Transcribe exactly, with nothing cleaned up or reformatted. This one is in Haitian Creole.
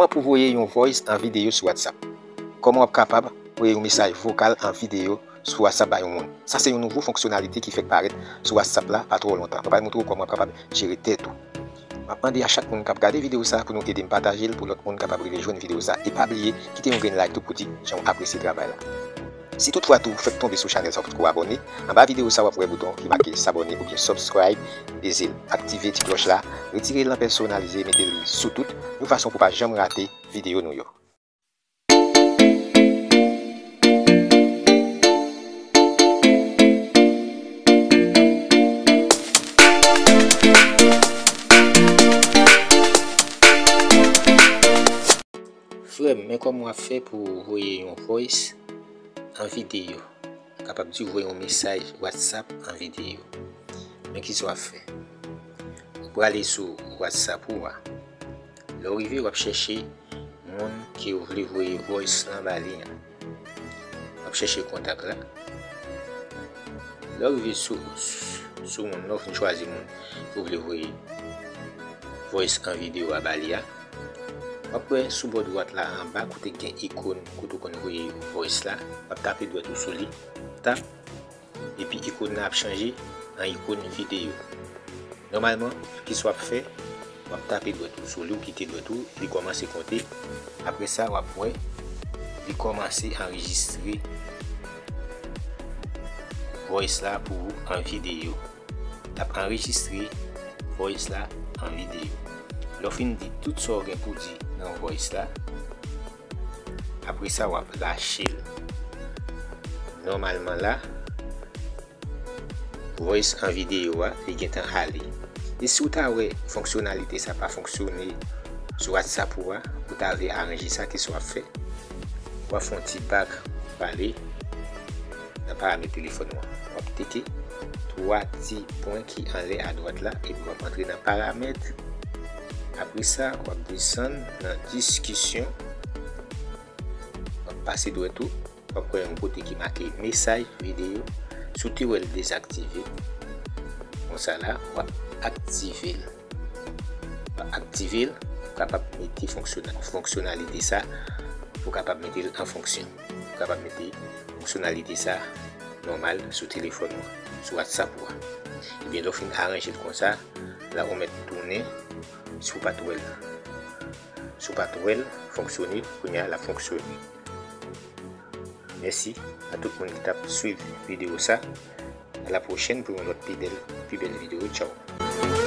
Kòman pou voye yon voice an videyo sou WhatsApp? Kòman w ap kapab voye yon mesaj vokal an videyo sou WhatsApp ba yon moun? Sa se yon nouvo fonksyonalite ki fèk parèt sou WhatsApp la pa twò lontan. Mwen pral montre w kòman w ap kapab jere tèt ou. M ap mande a chak moun k ap gade videyo sa pou nou ede m pataje l pou lòt moun kapab rive jwenn videyo sa. E pa bliye, kite yon grenn like tou pou di jan w apresye travay la. Si toutfwa tou w fèk tonbe sou chanèl sa w potko abòne, anba videyo sa w ap wè bouton ki make s'abonner oubyen subscribe, peze l, aktive ti klòch la, retire l nan pèsonalize, mete l sou tout, yon fason pou w pa janm rate videyo nou yo. Frè m, men kòman w ap fè pou w voye yon voice an videyo. Kapab di w voye yon mesaj WhatsApp an videyo. Men kisa w ap fè? Ou prale sou WhatsApp ou a. Lè w rive, w ap chèche moun ke w vle voye voice lan ba li an. W ap chèche kontak la. Lè w rive sou, sou moun nan, w fin chwazi moun ke w vle voye voice an videyo a ba li a. W ap wè sou bò dwat la anba kote gen ikòn kote w konn voye voice la, w ap tape dwèt ou sou li, tap, epi ikòn nan ap chanje an ikòn videyo. Nòmalman, kisa w ap fè? W ap tape dwèt ou sou li, ou kite dwèt ou, li kòmanse konte. Apre sa, w ap wè li kòmanse anrejistre voice la pou ou an videyo. L ap anrejistre voice la an videyo. Lè w fin di tout sa w gen pou di nan voice la, apre sa w ap lache l. Nòmalman la, voice an videyo a, li gentan ale. E si w ta wè fonksyonalite sa pa fonksyone sou WhatsApp ou a, ou ta vle aranje sa, kisa w ap fè? W ap fè yon ti bak prale nan paramèt telefòn ou an. W ap teke twa ti pwen ki anlè adwat la, epi w ap antre nan paramèt. Apre sa, w ap desann nan diskisyon. W ap pase dwèt ou, w ap wè yon kote ki make mesaj videyo. Si w te wè l dezaktive, konsa la, w ap aktive l. W ap aktive l, ou kapab mete fonksyona-, fonksyonalite sa, ou kapab mete l an fonksyon. Ou kapab mete fonksyonalite sa nòmal sou telefòn ou, sou WhatsApp ou a. Ebyen, lè w fin aranje l konsa, la ou mèt tounen, si w pa t wè l. Si w pa t wè l fonksyone, kounye a l ap fonksyone. Mèsi a tout moun ki t ap swiv videyo sa. A la pwochèn pou yon lòt pi bèl, pi bèl videyo. Tchaw.